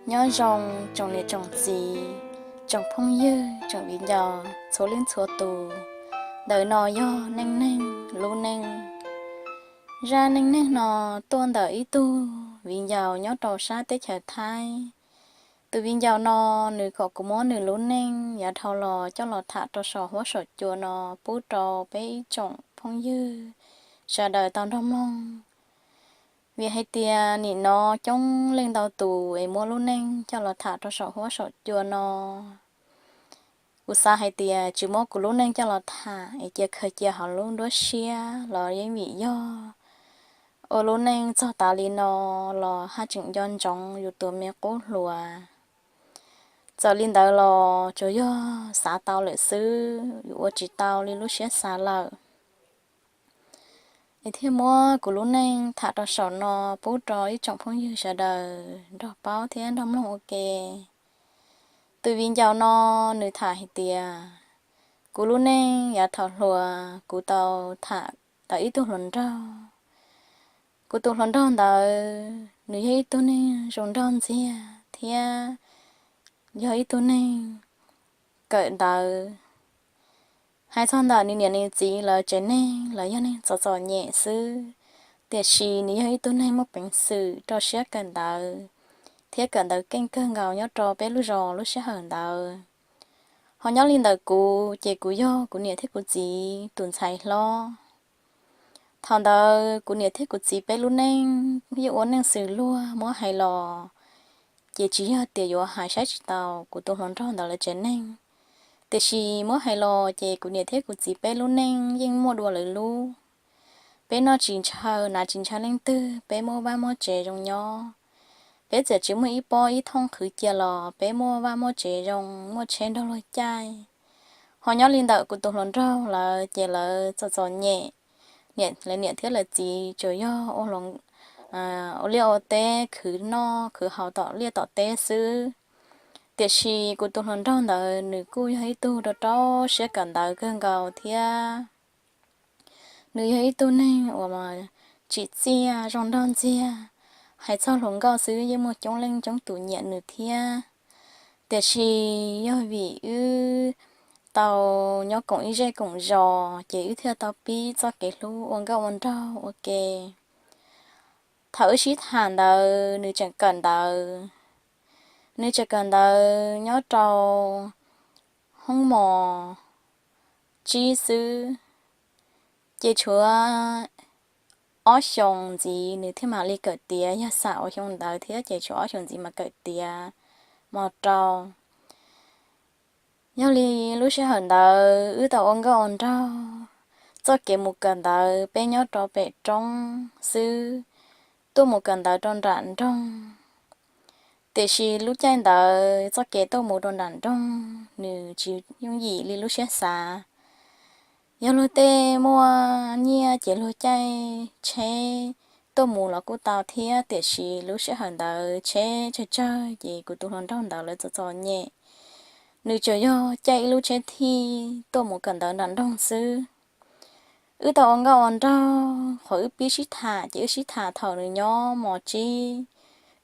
Nyob zoo tsoom niam tsoom txiv, tsoom phooj ywg, tsoom viv ncaus txhua leej txhua tus. Ntawm no yog neej neeg lub neej. Zaj neej neeg no tuaj ntawm ib tug viv ncaus nyob rau sab teb chaws Thaib. Tus viv ncaus no nws kom kuv muab nws lub neej yav dhau los coj los tham rau saum huab saum cua no pub rau peb ib tsoom phooj ywg sawv daws tau nrog mloog. Vim hais tias nim no coob leej ntau tus es muab lub neej coj los tham rau saum huab saum cua no. Kuv xav hais tias tsis muab kuv lub neej coj los tham es cia khaws cia hauv lub nruab siab los yeej vim yog ua lub neej txog tas li no los haj tseem nco ntsoov yus tus me qub hluas. Txawm li ntawd los tsuas yog xav tau lawm xwb, yus ua tsis tau li lub siab xav lawm. Es thiaj muab kuv lub neej tham rau saum no pub rau ib tsoom phooj ywg sawv daws nrog paub thiab nrog mloog ua ke. Tus viv ncaus no nws tham hais tias kuv lub neej yav thaum hluas kuv tau tham tau ib tug hluas nraug. Kuv tus hluas nraug ntawd nws yog ib tug neeg zoo nraug ntxiag thiab yog ib tug neeg kawm ntawv. Hais txog ntawm nws niam nws txiv lawv tsev neeg, lawv yog neeg txom txom nyem xwb, tiam sis nws yog ib tug neeg muaj peev xwm rau siab kawm ntawv thiab kawm ntawv keej kawg nkaus nyob rau peb lub zos lub sij hawm ntawd. Ho nyob li ntawm kuv ces kuv yog kuv niam thiab kuv txiv tus ntxhais hlob. Thaum ntawd kuv niam thiab kuv txiv peb lub neej yeej ua neej xws luag, muab hais los ces tsis yog tias yuav hais saib tsis taus kuv tus hluas nraug ntawd lawv tsev neeg, tiam sis muab hais los ces kuv niam thiab kuv txiv peb lub neej yeej muaj dua lawv lub. Peb noj tsis ntshaw hnav tsis ntshaw leej twg, peb muaj vaj muaj tsev zoo nyob. Peb txawm tsis muaj ib pob ib thooj qhwv cia los peb muaj vaj muaj tsev zoo, muaj tsheb nrog luag caij. Ho nyob li ntawm kuv tus hluas nraug lawv ces lawv txom txom nyem, lawv niam thiab lawv txiv tsuas yog ua liaj ua teb khwv noj khwv haus tom liaj tom teb xwb. Tiam sis kuv tus hluas nraug ntawd nws kuj yog ib tug rau rau siab kawm ntawv kawg nkaus thiab. Nws yog ib tug neeg uas tsim txiaj zoo nraug ntxiag, hais txog hluas nkauj xwb yeej muaj coob leej coob tus nyiam nws thiab. Tiam sis yog vim wb tau nyob koom ib zej koom zos ces wb thiaj tau pib txoj kev hlub ua nkauj ua nraug ua ke. Thaum wb sib tham ntawd nws tseem kawm ntawv, nws tseem kawm ntawv nyob rau hoob mos tsib xwb, ces tshuav ob xyoos ntxiv nws thiaj mam li kawm tiav, yog xam ua xyoo ntawd thiab ces tshuav ob xyoos ntxiv mas kawm tiav mos rau. Yog li lub sij hawm ntawd wb tau ua nkauj ua nraug, txoj kev mus kawm ntawv peb nyob rau pem roob xwb, tuaj mus kawm ntawv rau nram nroog. Tiam sis lub caij ntawd txoj kev tuaj mus rau nram nroog nws tsis yooj yim li lub siab xav. Yog luag tej muaj nyiaj ces luag caij tsheb tuaj mus los kuj tau thiab, tiam sis lub sij hawm ntawd tsheb tsawg tsawg ces kuv tus hluas nraug ntawd lawv txom txom nyem. Nws tsuas yog caij ib lub tsheb thij tuaj mus kawm ntawv nram nroog xwb. Wb tau ua nkauj ua nraug qhov wb pib sib tham ces wb sib tham thaum nws nyob mos tsib,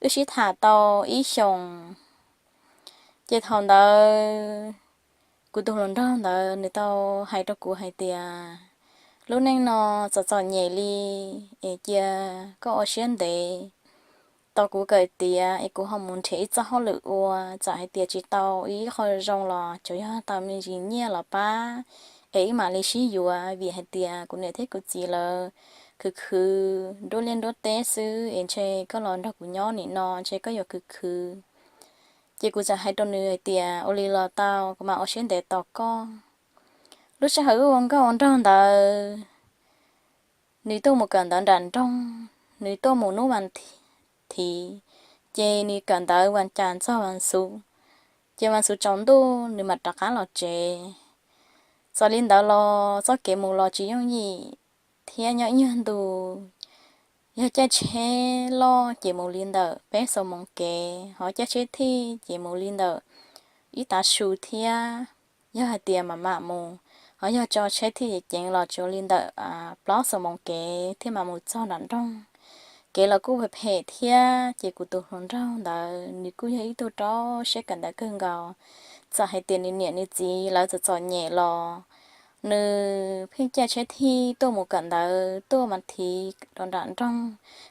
wb sib tham tau ib xyoos. Ces thaum ntawd kuv tus hluas nraug ntawd nws tau hais rau kuv hais tias, lub neej no txom txom nyem li, es cia koj ua siab ntev tos kuv kawm tiav es kuv ho mus nrhiav ib txoj hauj lwm ua, txawm hais tias tsis tau ib qho zoo los tsuas yog tau me ntsis nyiaj los pab, es wb mam li sib yuav, vim hais tias kuv niam thiab kuv txiv lawv khwv khwv nruab liaj nruab teb xwb es ntshe koj los nrog kuv nyob nim no ntshe koj yuav khwv khwv. Ces kuv txawm hais rau nws hais tias ua li los tau, kuv mam ua siab ntev tos koj. Lub sij hawm wb ua nkauj ua nraug ntawd, nws tuaj mus kawm ntawv nram nroog, nws tuaj mus hnub vas thiv, ces nws kawm ntawv vas cas txog vas xuv, ces vas xuv tsaus ntuj nws mam rov qab los tsev. Txawm li ntawd los txoj kev mus los tsis yooj yim thiab nyob ib nyuag ntu, yog caij tsheb loj ces mus li ntawm peb xuab moos kev, ho caij tsheb thij ces mus li ntawm ib tav su thiab. Yog hais tias mam mam mus, ho yog tso tsheb thij ceev los tsuas li ntawm plaub xuab moos kev thiaj mam mus txog nram nroog. kev los kuj phem phem thiab. Ces kuv tus hluas nraug ntawd nws kuj yog ib tug rau siab kawm ntawv kawg nkaus, txawm hais tias nws niam nws txiv lawv txom txom nyem los nws pheej caij tsheb thij tuaj mus kawm ntawv, tuaj mas thiv rau nram nroog,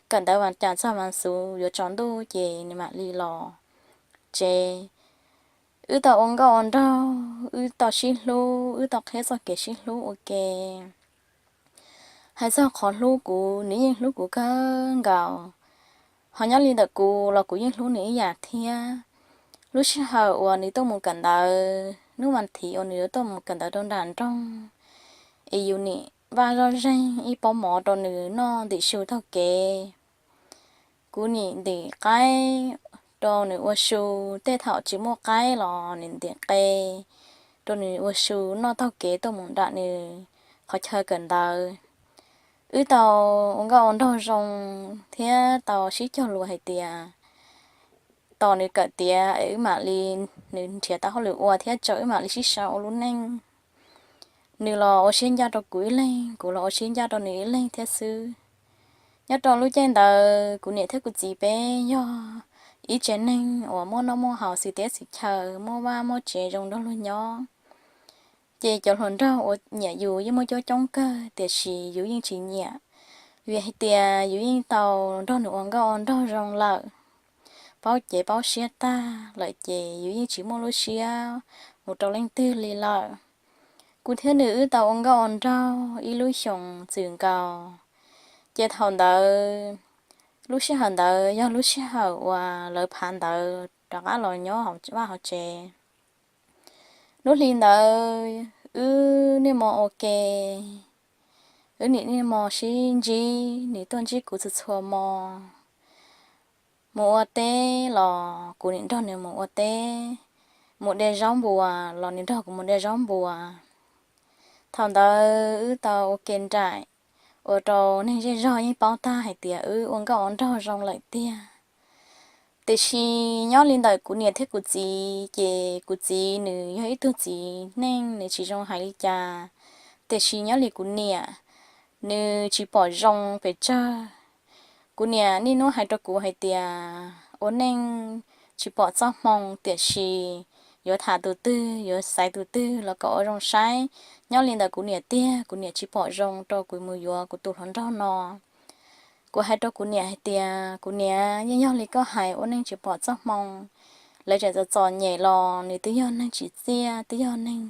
kawm ntawv mas cas txog mas xuv yuav tsaus ntuj ces nws mam li los tsev. Wb tau ua nkauj ua nraug, wb tau sib hlub, wb tau qhib txoj kev sib hlub ua ke. Hais txog qhov hlub kuv, nws yeej hlub kuv kawg nkaus, ho nyob li ntawm kuv los kuv yeej hlub nws ib yam thiab. Lub sij hawm uas nws tuaj mus kawm ntawv, hnub vas thiv uas nws yuav tuaj mus kawm ntawv rau nram nroog, es yus nim vaj zoj zeeg ib pob mov rau nws noj ntim su taug kev. Kuv nim ntim qaib rau nws ua su, tej thaum tsis muaj qaib los nim ntim qe rau nws ua su noj taug kev tuaj mus nram nws qhov chaw kawm ntawv. Wb tau ua nkauj ua nraug zoo thiab tau sib cog lus hais tias tos nws kawm tiav es wb mam li, nws nrhiav tau hauj lwm ua thiab tso wb mam li sib sau ua lub neej. Nws los ua siab ncaj rau kuv ib leeg, kuv los ua siab ncaj rau nws ib leeg thiab xwb. Nyob rau lub caij ntawd kuv niam thiab kuv txiv peb yog ib tsev neeg uas muaj noj muaj haus xws teb xws chaw, muaj vaj muaj tsev zoo nrog luag nyob. Ces cov hluas nraug uas nyiam yus yeej muaj coob coob kawg, tiam sis yus yeej tsis nyiam, vim hais tias yus yeej tau nrog nws ua nkauj ua nraug zoo lawm, paub cev paub siab tag lawm ces yus yeej tsis muaj lub siab mus rau leej twg li lawm. Kuv thiab nws wb tau ua nkauj ua nraug ib lub xyoos txwm nkaus, ces thaum ntawd, lub sij hawm ntawd yog lub sij hawm uas lawv phav ntawv rov qab los nyob hauv vaj hauv tsev. Lub hli ntawd wb niaj hmo ua ke, wb niaj hmo sib ntsib, nws tuaj ntsib kuv txhua txhua hmo. Mus ua teb los kuv nim nrog nws mus ua teb, mus de zaub npua los nws nrog kuv mus de zaub npua. Thaum ntawd wb tau ua ke nraim, ua rau neeg zej zog yeej paub tag hais tias wb ua nkauj ua nraug zoo lawm tiag. Tiam sis nyob li ntawm kuv niam thiab kuv txiv ces kuv txiv nws yog ib tug txiv neej, nws tsis zoo hais li cas. Tiam sis nyob li kuv niam, nws tsis pom zoo pes tsawg. Kuv niam niaj hnub hais rau kuv hais tias ua neej tsis pom txoj hmoo, tiam sis yuav tham tus twg, yuav xaiv tus twg los kom ua zoo saib. Nyob li ntawm kuv niam tiag, kuv niam tsis pom zoo rau kuv mus yuav kuv tus hluas nraug no. Kuv hais rau kuv niam hais tias, kuv niam, yeej yog li koj hais, ua neej tsis pom txoj hmoo, lawv tseem txom txom nyem los nws twb yog neeg tsim txiaj, twb yog neeg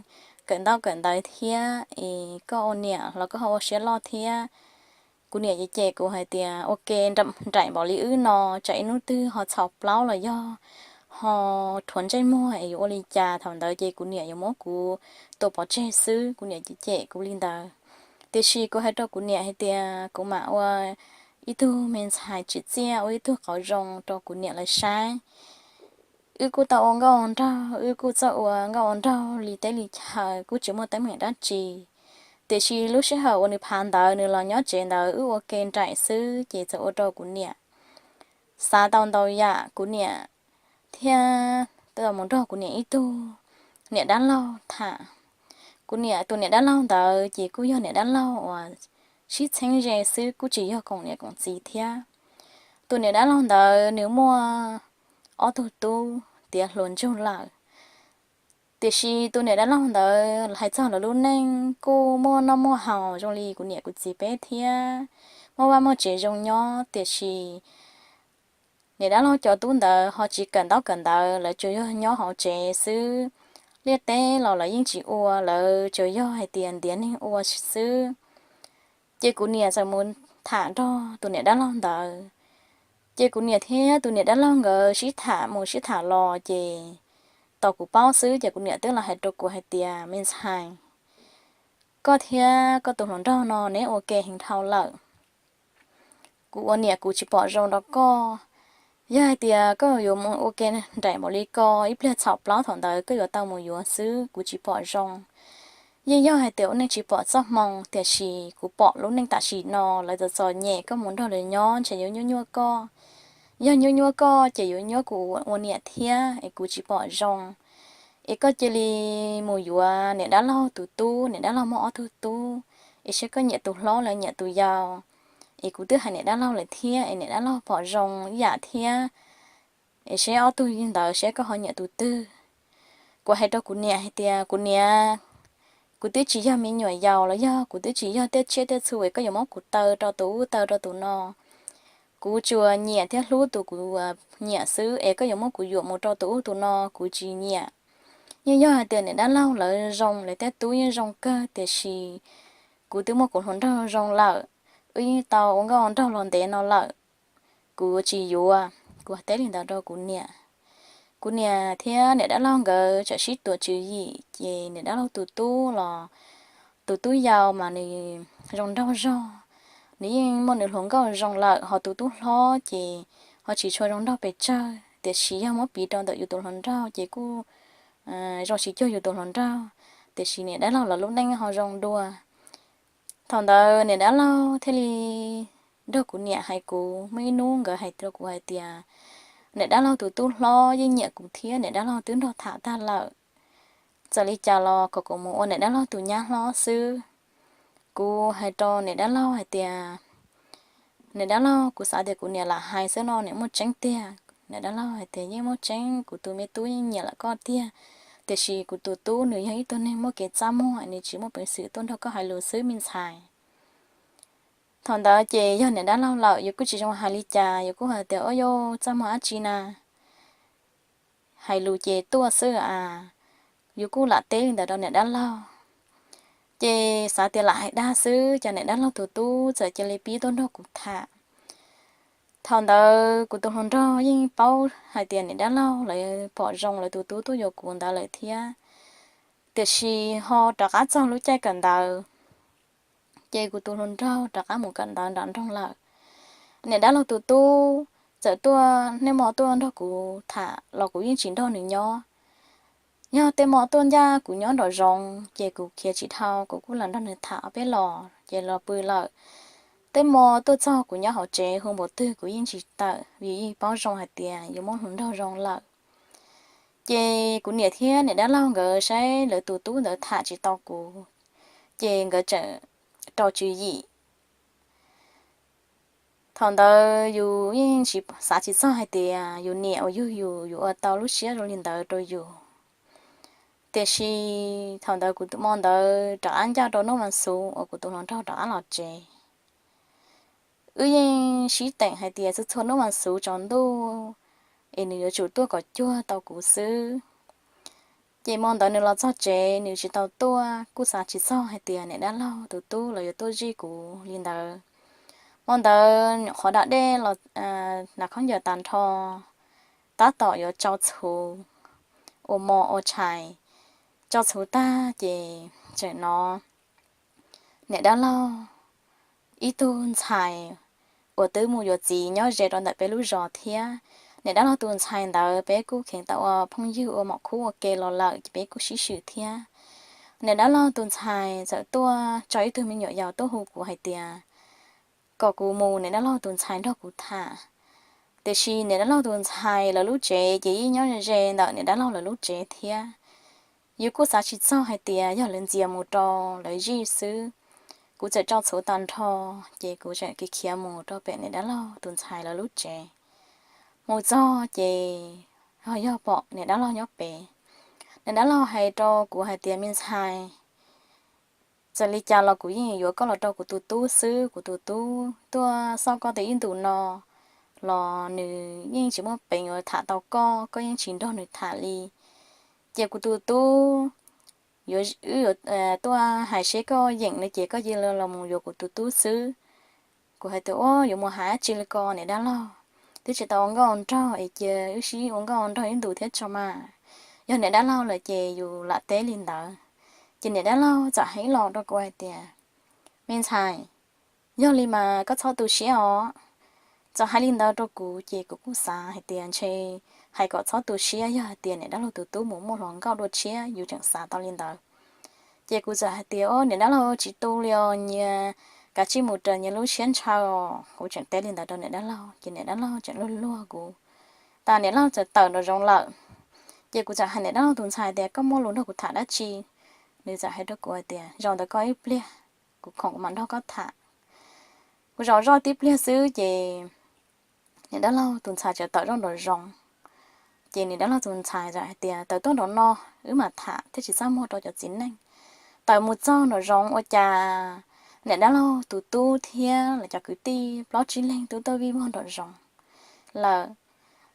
kawm ntaub kawm ntawv thiab es koj ua niam los koj ho ua siab loj thiab. Kuv niam cem cem kuv hais tias ua ke nraim npaum li wb no, tsam ib hnub twg ho txhaum plaub los yog ho rhuav ntsej muag es yuav ua li cas, thaum ntawd ces kuv niam yuav muab kuv tua pov tseg xwb, kuv niam cem cem kuv li ntawd. Tiam sis kuv hais rau kuv niam hais tias kuv mam ua ib tug me ntxhais tsim txiaj, ua ib tug qauv zoo rau kuv niam lawv saib. Wb kuj tau ua nkauj ua nraug, wb kuj txawj ua nkauj ua nraug li teb li chaw, kuj tsis muaj teeb meem dab tsi. Tiam sis lub sij hawm uas nws phav ntawv nws los nyob tsev ntawd wb ua ke nraim xwb ces txawm ua rau kuv niam xav tau ntau yam, kuv niam thiaj tau mus nrog kuv niam ib tug niam dab laug tham. Kuv niam tus niam dab laug ntawd ces kuj yog niam dab laug uas sib txheeb ze xwb, kuj tsis yog koom niam koom txiv thiab. Tus niam dab laug ntawd nws muaj ob tug tub tiav hluas ntsug lawm. Tiam sis tus niam dab laug ntawd hais txog lawv lub neej kuj muaj noj muaj haus zoo li kuv niam kuv txiv peb thiab, muaj vaj muaj tsev zoo nyob, tiam sis niam dab laug cov tub ntawd ho tsis kawm ntaub kawm ntawv, lawv tsuas yog nyob hauv tsev xwb. Liaj teb los lawv yeej tsis ua, lawv tsuas yog hais tias ntiav neeg ua xwb. Ces kuv niam txawm mus tham nrog tus niam dab laug ntawd. Ces kuv niam thiab tus niam dab laug nkawd sib tham mus sib tham los ces tau kuv paub xwb ces kuv niam twb los hais rau kuv hais tias, me ntxhais, koj thiab koj tus hluas nraug no neb ua ke heev dhau lawm. Kuv ua niam kuv tsis pom zoo rau koj. Yog hais tias koj yuav mus ua ke nraim npaum li ko, ib pliag txhaum plaub thaum ntawd koj yuav tau mus yuav xwb, kuv tsis pom zoo. Yeej yog hais tias ua neej tsis pom txoj hmoo, tiam sis kuv pom lub neej tam sim no lawv txom txom nyem, koj mus nrog lawv nyob ntshe yuav nyuaj nyuaj koj. Yog nyuaj nyuaj koj ces yuav nyuaj kuv ua niam thiab es kuv tsis pom zoo. Es koj cia li mus yuav niam dab laug tus tub, niam dab laug muaj ob tug tub, es saib koj nyiam tus hlob los nyiam tus yau. es kuv twb hais niam dab laug lawm thiab es niam dab laug pom zoo ib yam thiab, es seb ob tug ntawd seb koj ho nyiam tus twg. Kuv hais rau kuv niam hais tias, kuv niam, kuv twb tsis yog me nyuam yaus los yog kuv twb tsis yog tiaj tsiaj tiaj txhu es koj yuav muab kuv taw rau tus ub taw rau tus no. Kuv tsuas nyiam thiab hlub tus kuv nyiam xwb es koj yuav muab kuv yuam mus rau tus ub tus no kuv tsis nyiam. Yeej yog hais tias niam dab laug lawv zoo, lawv tej tub yeej zoo kawg, tiam sis kuv twb muaj kuv hluas nraug zoo lawm, wb yeej tau ua nkauj ua nraug los ntev no lawm, kuv tsis yuav. Kuv teb li ntawd rau kuv niam. Kuv niam thiab niam dab laug nkawd txawm sib tuav tswv yim ces niam dab laug tus tub los, tus tub yau mas nws zoo nraug zog, nws yeej muaj nws hluas nkauj zoo lawm, ho tus tub hlob ces ho tsis tshua zoo nraug pes tsawg, tiam sis yog muab piv rau ntawm yus tus hluas nraug ces kuj zoo tsis cuag yus tus hluas nraug, tiam sis niam dab laug lawv lub neej ho zoo dua. Thaum ntawd niam dab laug thiaj li nrog kuv niam hais kuv, muaj ib hnub nkawd hais rau kuv hais tias, niam dab laug tus tub hlob yeej nyiam kuv thiab niam dab laug twb nrog tham tag lawm, txawm li cas los kom kuv mus ua niam dab laug tus nyab hlob xwb. Kuv hais rau niam dab laug hais tias, niam dab laug, kuv xav tias kuv niam lam hais xwb no, niam muaj tseeb tiag? Niam dab laug hais tias, yeej muaj tseeb, kuv tus me tub yeej nyiam lawm koj tiag, tiam sis kuv tus tub nws yog ib tug neeg muaj kev txaj muag, nws tsis muaj peev xwm tuaj nrog koj hais lus xwb me ntxhais. Thaum ntawd ces yog niam dab laug lawm, yus kuj tsis zoo hais li cas, yus kuj hais tias, ua yus txaj muag dab tsi na, hais lus ces tuaj xwb a. Yus kuj lam teb li ntawd rau niam dab laug, ces xav tias lam hais dag xwb, ces niam dab laug tus tub txawm cia li pib tuaj nrog kuv tham. Thaum ntawd kuv tus hluas nraug yeej paub hais tias niam dab laug lawv pom zoo lawv tus tub tuaj yuav kuv ntawd lawm thiab, tiam sis ho rov qab txog lub caij kawm ntawv, ces kuv tus hluas nraug rov qab mus kawm ntawv nram nroog lawm. Niam dab laug tus tub txawm tuaj, niaj hmo tuaj nrog kuv tham los kuv yeej tsis nrog nws nyob. Yog tej hmo tuaj ncaj kuv nyob nraum zoov ces kuv khiav tsis dhau, kuv kuj lam nrog nws tham ob peb los ces los pw lawm. Tej hmo tuaj txog kuv nyob hauv tsev hu npaum twg kuv yeej tsis tawm vim yeej paub zoo hais tias yus muaj hluas nraug zoo lawm. Ces kuv niam thiab niam dab laug nkawd saib lawv tus tub ntawd tham tsis tau kuv, ces nkawd txawm rau tswv yim. Thaum ntawd yus yeej tsis xav tsis txog hais tias yus niam uas yug yus yuav ua tau lub siab zoo li ntawd rau yus. Tiam sis thaum ntawd kuv tus hmo ntawd rov qab ncaj rau hnub vas xuv uas kuv tus hluas nraug rov qab los tsev. Wb yeej sib teem hais tias txhua txhua hnub vas xuv tsaus ntuj es nws yuav tsum tuaj kom cuag tau kuv xwb. Ces hmo ntawd nws los txog tsev nws tsis tau tuaj, kuj xav tsis txog hais tias niam dab laug tus tub los yuav tuaj zij kuv li ntawd. Hmo ntawd nyuam qhuav da dej los hnav khaub ncaws tag nrho, tab tom yuav tsau txhuv, ua mov ua tshais, tsau txhuv tag ces tseem hnov niam dab laug ib tug ntxhais uas twb mus yuav txiv nyob ze rau ntawm peb lub zos thiab. Niam dab laug tus ntxhais ntawd peb kuj kheev tau ua phooj ywg ua mom khub ua ke los lawm ces peb kuj sib swm thiab. Niam dab laug tus ntxhais txawm tuaj tso ib tug me nyuam yaus tuaj hu kuv hais tias kom kuv mus niam dab laug tus ntxhais nrog kuv tham. Tiam sis niam dab laug tus ntxhais lawv lub tsev ces yeej nyob ze ntawm niam dab laug lawv lub tsev thiab. Yus kuj xav tsis txog hais tias yog lawv ntxias mus rau lawv zij xwb. Kuv txawm tsau txhuv tag nrho, ces kuv txawm khiav mus rau pem niam dab laug tus ntxhais lawv lub tsev. Mus txog ces ho yog pom niam dab laug nyob pem. Niam dab laug hais rau kuv hais tias, me ntxhais, txawm li cas los kuv yeej yuav koj los rau kuv tus tub xwb, kuv tus tub tuaj xauj koj tau ib ntus no los nws yeej tsis muaj peev yuav tham tau koj, koj yeej tsis nrog nws tham li. Ces kuv tus tub yuav, wb yuav tuaj hais seb koj yeem no ces koj cia li los mus yuav kuv tus tub xwb. Kuv hais tias, ua, yuav mus hais dab tsi li ko niam dab laug, twb tsis tau ua nkauj ua nraug es cia wb sib ua nkauj ua nraug ib ntus thiab tso mas. Yog niam dab laug lawm ces yus lam teb li ntawd. Ces niam dab laug txawm hais ib los rau kuv hais tias, me ntxhais, yog li mas koj txhob tu siab os. Txawm hais li ntawd rau kuv ces kuv kuj xav hais tias ntshe hais kom txhob tu siab, yog hais tias niam dab laug tus tub mus muaj hluas nkauj dua tshiab yus tseem xav tau li ntawd. Ces kuv txawm hais tias, o, niam dab laug tsis tu li os, nyias kav tsij mus raws nyias lub siab ntshaw os. Kuv tseem teb li ntawd rau niam dab laug ces niam dab laug tseem luag luag kuv. Tas niam laug txawm tawm nraum zoov lawm. Ces kuv txawm hais niam dab laug tus ntxhais tias, koj muaj lus nrog kuv tham dab tsi? Nws txawm hais rau kuv hais tias, zaum ntawm koj ib pliag, kuv khoom kuv mam nrog koj tham. Zov zoj tib pliag xwb ces niam dab laug tus ntxhais txawm tawm zoj nraum zoov. Ces niam dab laug tus ntxhais txawm hais tias, Tawm tuaj nraum no, wb mam tham thiab tsis txaj muag rau cov txiv neej. Tawm mus txog nraum zoov ua cas niam dab laug tus tub thiab lawv cov kwv tij plaub tsib leeg twb tuaj vij vog nraum zoov lawm.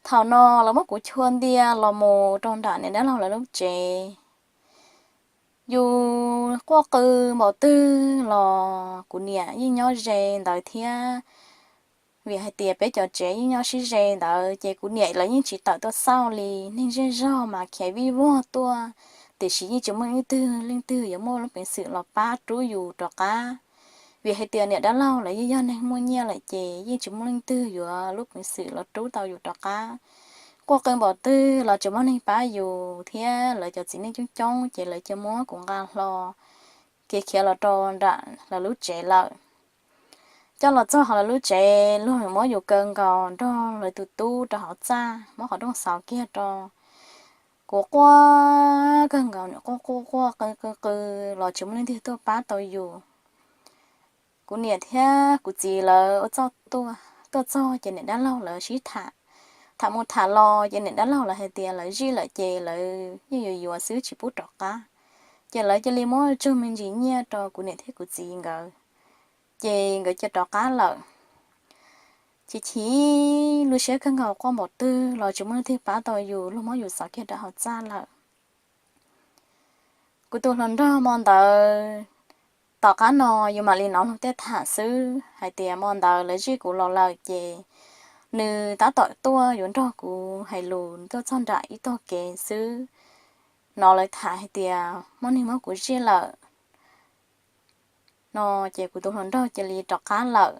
Thaum no lawv muab kuv chua ntia los mus rau nram niam dab laug lawv lub tsev. Yus quaj qw npaum twg los kuv niam yeej nyob ze ntawd thiab. Vim hais tias peb cov tsev yeej nyob sib ze ntawd ces kuv niam lawv yeej tsis tawm tuaj xauj li. Neeg zej zog mas khiav vij vog tuaj, tiam sis yeej tsis muaj leej twg leej twg yuav muaj lub peev xwm los pab rub yus rov qab. Vim hais tias niam dab laug lawv yeej yog neeg muaj nyiaj lawm ces yeej tsis muaj leej twg yuav lub peev xwm los rub tau yus rov qab. Quaj qw npaum twg los tsis muaj neeg pab yus thiab lawv cov txiv neej coob coob ces lawv cia muab kuv nqa hlo kev khiav los rau nram lawv lub tsev lawm. Coj los txog hauv lawv lub tsev, luag muab yus kaw nkaus nrog lawv tus tub rau hauv txaj, muab qhov rooj xauv kiag rau. Kuv quaj kawg nkaus, nws quaj quaj quaj qw qw qw los tsis muaj leej twg tuaj pab tau yus. Kuv niam thiab kuv txiv lawv ua txuj tuaj txog ces niam dab laug lawv sib tham. Tham mus tham los ces niam dab laug lawv hais tias lawv zij lawm ces lawv yeej yuav yuav xwb tsis pub rov qab. Ces lawv cia li muab tsug me ntsis nyiaj rau kuv niam thiab kuv txiv nkawd, ces nkawd cia rov qab lawm. Chim chim lub siab kawg nkaus, quaj npaum twg los tsis muaj leej twg pab tau yus, luag muab yus xov kiag rau hauv txaj lawm. Kuv tus hluas nraug mo ntawd, tom qab no yus mam li hnov luag tej tham xwb hais tias mo ntawd lawv zij kuv los lawm ces nws tab tom tuaj yuav nrog kuv hais lus tuaj txog nram ib tog kev xwb, hnov lawv tham hais tias muaj neeg muab kuv zij lawm no ces kuv tus hluas nraug cia li rov qab lawm,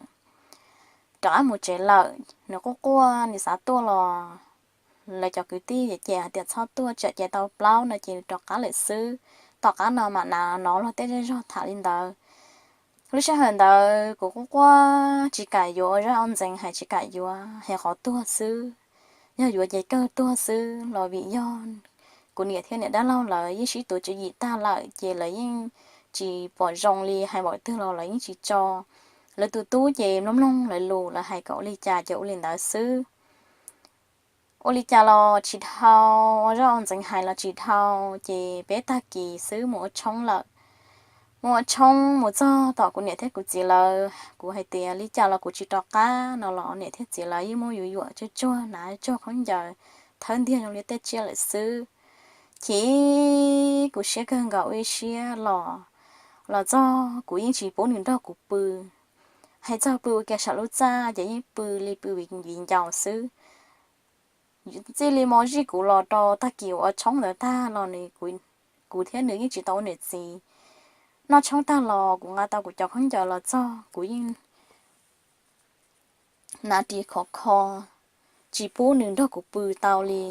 rov qab mus tsev lawm. Nws quaj quaj nws xav tuaj los lawv cov kwv tij ces hais tias txhob tuaj, tsam ces tau plaub no ces rov qab lawm xwb. Tom qab no mam hnov luag tej zej zog tham li ntawd. Lub sij hawm ntawd kuv quaj quaj tsis kam yuav ua zaj ua ntxeev hais, tsis kam yuav hais qhov tuag xwb, yog yuav ces kawg tuag xwb los vim yog kuv niam thiab niam dab laug lawv yeej sib tuav tswv yim tag lawm ces lawv yeej tsis pom zoo li, hais npaum twg los lawv yeej tsis tso. Lawv tus tub ces mloog mloog lawv lus, lawv hais kom ua li cas ces ua li ntawd xwb. Ua li cas los tsis dhau, ua zaj ua ntxeev hais los tsis dhau, ces peb tag kis xwb mus ua tshoob lawm. Mus ua tshoob mus txog tom kuv niam thiab kuv txiv lawv, kuv hais tias li cas los kuv tsis rov qab no los niam thiab txiv lawv yeej muab yuav yuam tsuag tsuag, hnav tsuag khaub ncaws thawb ntiag zoo li tej tsiaj lawm xwb. Chim kuv siab kawg nkaus, ua ib siab los, los txog kuv yeej tsis pub nws nrog kuv pw. Hais txog pw ua ke saum lub txaj ces yeej pw li pw viv ncaus xwb. Txij li mo zij kuv los rau tag kis ua tshoob ntawd tag los nws, kuv thiab nws yeej tsis tau ua niam txiv. Noj tshoob tag los kuv nqa tau kuv cov khaub ncaws los txog kuv yeej hnav ris khov kho, tsis pub nws nrog kuv pw tau li.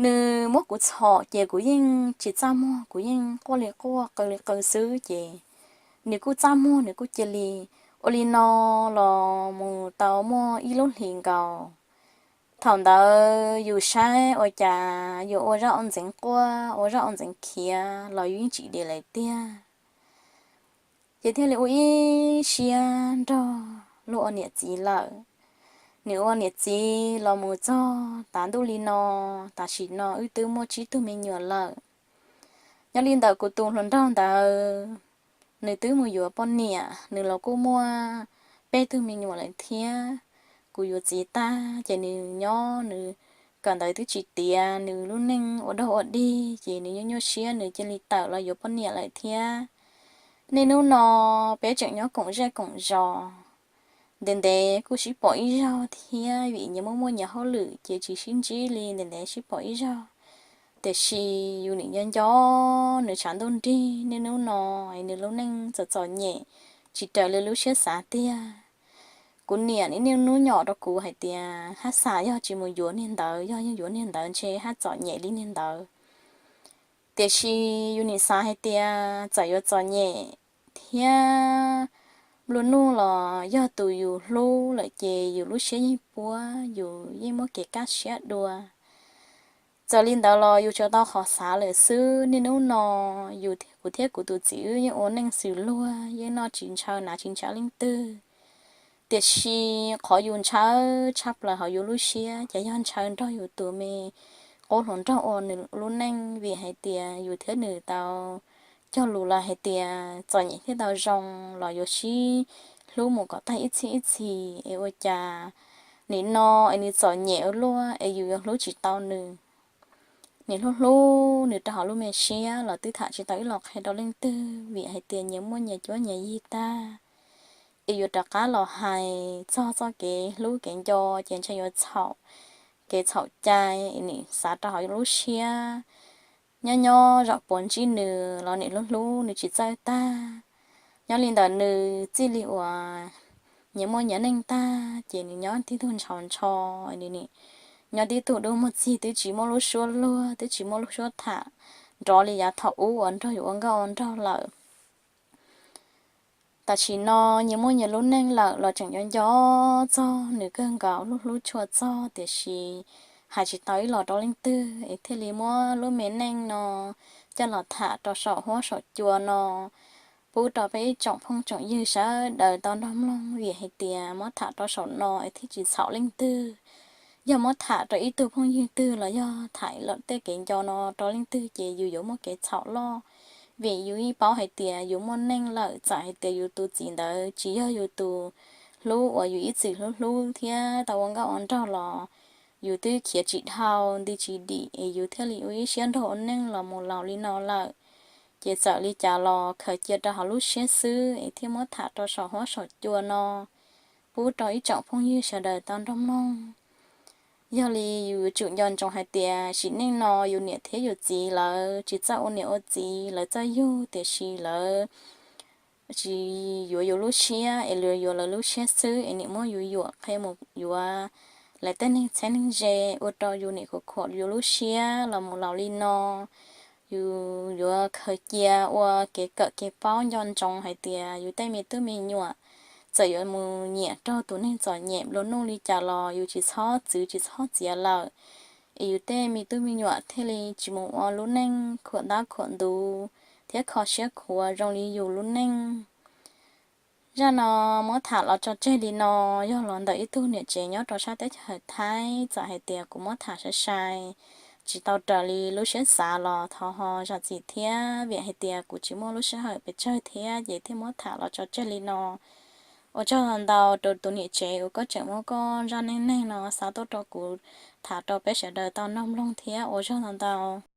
Nws muab kuv txhom ces kuv yeej tsis txaj muag, kuv yeej quaj li quaj qw li qw xwb ces nws kuj txaj muag, nws kuj cia li. Ua li no los mus tau muaj ib lub hlis nkaus. Thaum ntawd yus saib ua cas yus ua zaj ua ntxeev quaj, ua zaj ua ntxeev khiav los yus yeej tsis dim lawm tiag. Ces thiaj li ua ib siab nrog luag ua niam txiv lawm. Nws ua niam txiv los mus txog tav ntuj li no, tam sim no wb twb muaj tsib tug me nyuam lawm. Nyob li ntawm kuv tus hluas nraug ntawd, nws twb mus yuav poj niam, nws los kuj muaj peb tug me nyuam lawm thiab. Kuv yuav txiv tag ces nws nyob nws kawm ntawv twb tsis tiav, nws lub neej ua dog ua dig ces nws nyuaj nyuaj siab, nws cia li tawm los yuav poj niam lawm thiab. Niaj hnub no peb tseem nyob koom zej koom zos, ntev ntev kuj sib pom ib zaug thiab, vim nyias muaj muaj nyias hauj lwm ces tsis sib ntsib li, ntev ntev sib pom ib zaug. Tiam sis yus nim nco nco nws tshav ntuj nrig, niaj hnub no nws lub neej txom txom nyem, tsis raws li lub siab xav tiag. Kuv niam niaj hnub nyom rau kuv hais tias haj xav yog tsis mus yuav niag ntawd, yog yeej yuav niag ntawd ntshe haj txom nyem li niag ntawd. Tiam sis yus nim xav hais tias txawm yuav txom nyem thiab nplua nuj los yog tus yus hlub lawm ces yus lub siab yeej puab, yus yeej muaj kev kaj siab dua. Txawm li ntawd los yus tsuas tau qhov xav lawm xwb. Niaj hnub no yus, kuv thiab kuv tus txiv wb yeej ua neej xws luag, yeej noj tsis ntshaw hnav tsis ntshaw leej twg. Tiam sis qhov yus ntshaw tshaj plaws hauv yus lub siab ces yog ntshaw nrog yus tus me qub hluas nraug ua nws lub neej, vim hais tias yus thiab nws tau cog lus los hais tias txom nyem thiab tau zoo los yuav sib hlub mus kom tag ib txhiab ib txhis es ua cas nim no es nws txom nyem ua luaj es yus yuav hlub tsis tau nws. Nws hlub hlub nws rau hauv lub me siab los twb tham tsis tau ib los qhia rau leej twg vim hais tias nyias muaj nyias cuab nyias yig tag. Es yuav rov qab los hais txog txoj kev hlub kev nco ces ntshe yuav txhaum kev txhaum cai. Nim xav rau hauv lub siab, nyob nyob zaum puav ntsib nws los nim hlub hlub nws tsis txawj tag. Nyob li ntawm nws txij li uas nyias muaj nyias neej tag ces nws nyob tib tug ntshaus ntsho, nws nyob tib tug dub muag txig twb tsis muaj lub suab luag twb tsis muaj lub suab tham nrov li yav thaum ub uas nrog yus ua nkauj ua nraug lawm. Tam sim no nyias muaj nyias lub neej lawm los tseem nco nco txog nws kawg nkaus, hlub hlub tshua txog tiam sis hais tsis tau ib los rau leej twg es thiaj li muab lub me neej no coj los tham rau saum huab saum cua no pub rau peb ib tsoom phooj tsoom ywg sawv daws tau nrog mloog vim hais tias muab tham rau saum no es thiaj tsis txhaum leej twg. Yog muab tham rau ib tug phooj ywg twg los yog tham tej kev nco no rau leej twg ces yus yuav muaj kev txhaum loj. Vim yus yeej paub hais tias yus muaj neej lawm, txawm hais tias yus tus txiv ntawd tsis yog yus tus hlub uas yus ib txwm hlub hlub thiab tau ua nkauj ua nraug los yus twb khiav tsis dhau nti tsis dim es yus thiaj li ua ib siab nrog ua neej los mus laus li no lawm. Ces txawm li cas los khaws cia rau hauv lub siab xwb es thiaj muab tham rau saum huab saum cua no pub rau ib tsoom phooj ywg sawv daws tau nrog mloog. Yog li yus tsum nco ntsoov hais tias sim neej no yus niam thiab yus txiv lawv tsis txawj ua niam ua txiv, lawv txawj yug tiam sis lawv tsis yuav yus lub siab es lawv yuav lawv lub siab xwb es nim muab yus yuam qhia mus yuav lawv tej neeg txheeb neeg ze ua rau yus nim khuam khuam yus lub siab los mus laus li no. Yus yuav khaws cia ua kev kawm kev paub nco ntsoov hais tias yus tej me tub me nyuam txawm yuav mus nyiam raug tus neeg txom nyem nplua nuj li cas los yus tsis txhob txwv tsis txhob txiav lawm. Es yus tej me tub me nyuam thiaj li tsis mus ua lub neej khuam ntab khuam ntuv thiab kho siab khuav zoo li yus lub neej. Zaj no muab tham los tso tseg li no, yog los ntawm ib tug niam tsev nyob rau sab teb chaws Thaib, txawm hais tias kuv muab tham sai sai tsis tau raws li lub siab xav los thov ho zam txim thiab, vim hais tias kuv tsis muaj lub sij hawm pes tsawg thiab ces thiaj muab tham los tso tseg li no. Ua tsaug ntau rau tus niam tsev uas koj tseem muab koj zaj neej neeg no xa tuaj rau kuv tham rau peb sawv daws tau nrog mloog thiab ua tsaug ntau ntau.